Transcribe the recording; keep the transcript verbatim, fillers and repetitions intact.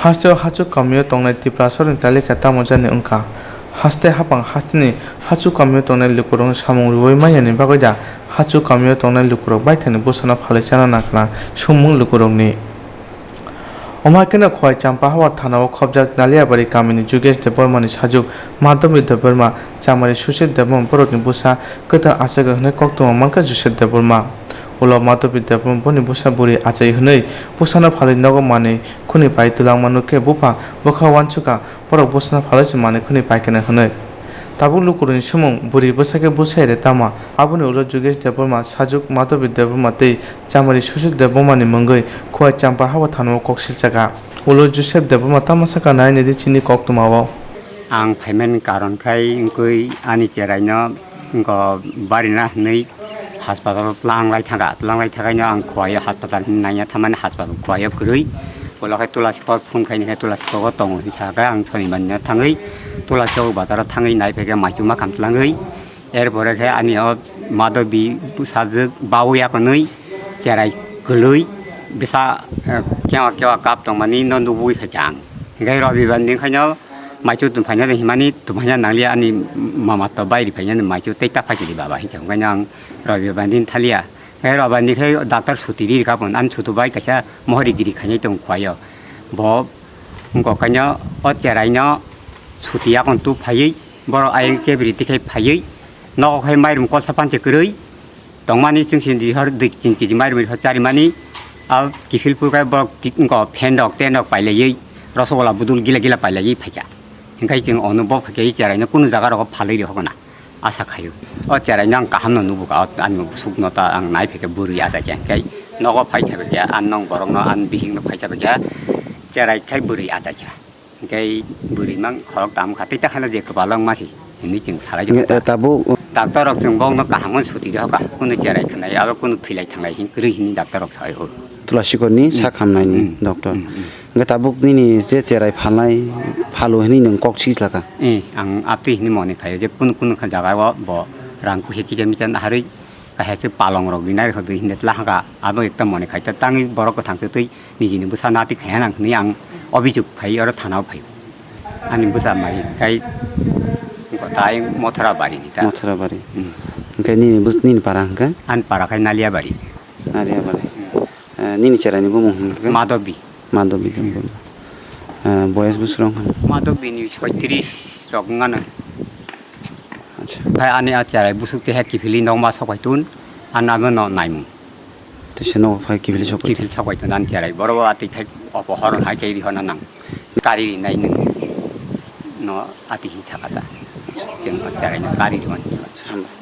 Hasteo hachuk kamio tongnai Tiprasarokni talika tamo jani wngkha? Haste haphang hasteni hachuk kamio tongnai lukurokno samung rwui manyani bagwi da hachuk kamio tongnai lukurok baithani bwsano phalwi chana nangkha swngmung lukurokni. Omo hai kheno Khowai Champahawar thanao khobjak Naliabari kamini Jugesh Debbarmani sajuk Madhabi Debbarma, chamari Sushil Debbarma borokni bwsa kwtal achaigo hwnwi koktwma mankha Joseph Debbarma. Ulo Madhabi Debbarma boni bwsa bwrwi achai hwnwi bwsano phalwi nogo manwi khwnwi pai twlangma nukhe bupha bwkha uansukha borok bwsano phalwi se manwi khwnwi paikha hwnwi. Tabuk lukurokni swngmung bwrwi bwsakhe bwsai re tama? Aboni ulo Jugesh Debbarma, sajuk Madhabi Debbarma tei chamari Sushil Debbarmani mungwi Khowai Champahawar thanao kok silchakha. Ulo Joseph Debbarma tamo sakha nai naidi chini koktwmao. Ang phaimani karon khai wngkui ani cheraino wngko barina hwnwi haspatalo tlanglai thangkha. Tlanglai thangkhaino ang Khowai haspatalo naina thammani haspatalo Khowai kwrwi. Ulo khai Tulasi kok phone khaini khai Tulasi kogo tongo hinwi sakha ang Sonibarno thangwi Tulasi kok bazaro thangwi nai phaikha maichuma kam tlangwi. Erpore khe ani o Madhabi bwsajwk baui akonwi cherai kwlwi bwsa, eh, kewa kewa kap tongmani no nugwi phaikha ang. Hinkhe Robibar ni khaino maichu tongphaina de himani tongphaina nanglia ani mama to bai riphaina maichu tei ta phaisidi baba hinsa hwnkhaino ang Robibar din thalia. Hinkhe Robibar ni khe doctor suti ri rikha pon ani sutu bai kaisa mohori giri khainai tong khuaio. Bo wngkok kaino o cheraino suti yakon tu phaiwi borok ayang chebri tikhai phaiwi nogo khai mairum kolsa panche kwrwi. Tongmani chwng sini dihor dui tin kg mai rwmani charimani, a kiphil phurkhe borok ti-, wngkha phendok tendok pailaiwi, rosogola budul gila gila pailaiwi phaikha. Hinkhe chwng ono bo phaikhe cheraino kunu jaga rogo phalwi rihokna asa khaio. O cheraino ang kahamno nubukha, o ani bwswkno ta ang nai phaikhe bwrwi achaikha, hinkhe nogo phai chabaikha, ang nong borokno ang bihikno phai chabaikha, cherai khai bwrwi achaikha. Hinkhe bwrwi mang khorok tam kha, tei ta khana je kwbalo wng masi hinwi chwng salai Hinkhe, tongkha. Eh, tabuk Doctor rok chwng bokno kaham khe suti rw kha, kunu cherai khnai, abo kunu thwilai thanglai hin kwrwi hinwi doctor rok sai horo. Tulasikorni Hmm. sak hamnaini Hmm. doctor. Hmm, hmm. Hinkhe tabuk nini je cherai phalnai, phalo hinwi nwng kok si khlakha? Eh, ang aptwi hinwi mone khaio je kunu kunu kha jagao bo rang kusi kicha micha naharwi kaisa se palong rok rinai rw kha dui hinwi tla haka, abo ekta mone khai ta tangwi borok kwthang twi twi nijini bwsa nati khaiya nang hinwi ang obisuk phai oro thana o phai. Ani bwsa mai khai tai Mothra bari ni ta. Mothra bari. Hmm. Hinkhe nini bus-, nini para hinkhe? Ani para khai Nalia bari. Nalia bari. Eh, nini cherai ni bumung hinkhe? Madobi. Madobi. Hmm. Eh, boyes bwswk rok hinkhe? Madobi ni soitris rok wngano. Acha. Khai ani a cherai bwswk te hai kiphilwi nokma sok bai tun, ani abo no naimung. Tei se nogo phai kiphil sok bai. Kiphil sok bai tong ani cherai. Borok bo atwi thai opohoron hai khe rihorna nang. Kari rinai nwng no atwi hin saka ta. Chwng o cherai no kari rwmani. Acha, hambai.